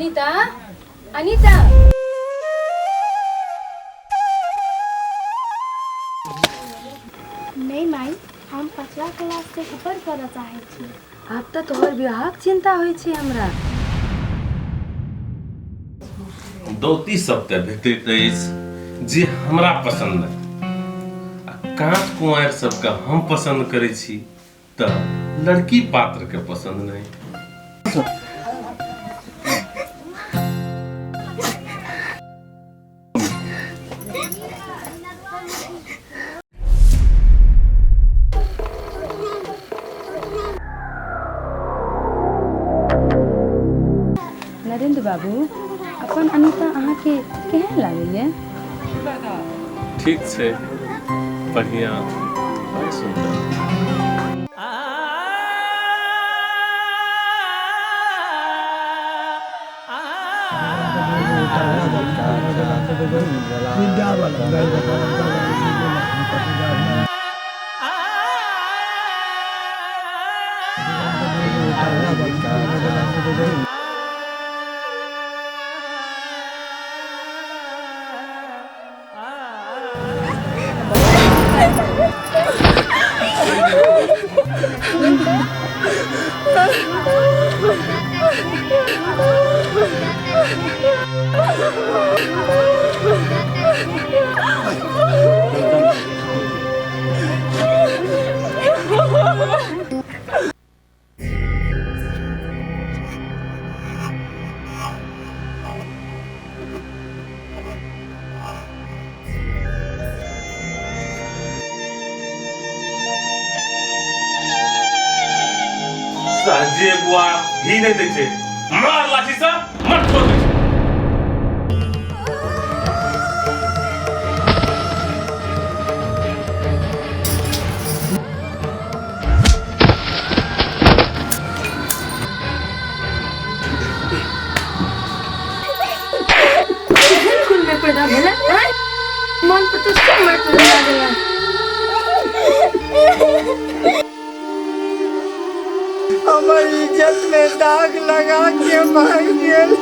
अनीता, अनीता। नहि माइ, हम पचवा क्लास से ऊपर करऽ चाहै छी। आब तऽ तोहर विवाहक चिंता होइ छै हमरा। दौती सब तऽ भेटैत अछि जे हमरा पसंद नहि आ काँच कुंवारि सबके हम पसंद करै छी तऽ लड़की पात्र के पसंद नहि। नरेंद्र बाबू, अपन अनीता अहाँके केहन लागैए? ठीक छै, बढ़िया, बड़ सुंदर। सहजे बुआ घी नहि दै छै, मार लाठी से मत छोड़ दै छै। केहन कुल में पैदा भेलै आँय? मन पर तो सब मर चुरा गेलै। हमर इज्जत में दाग लगा के भाग गेल।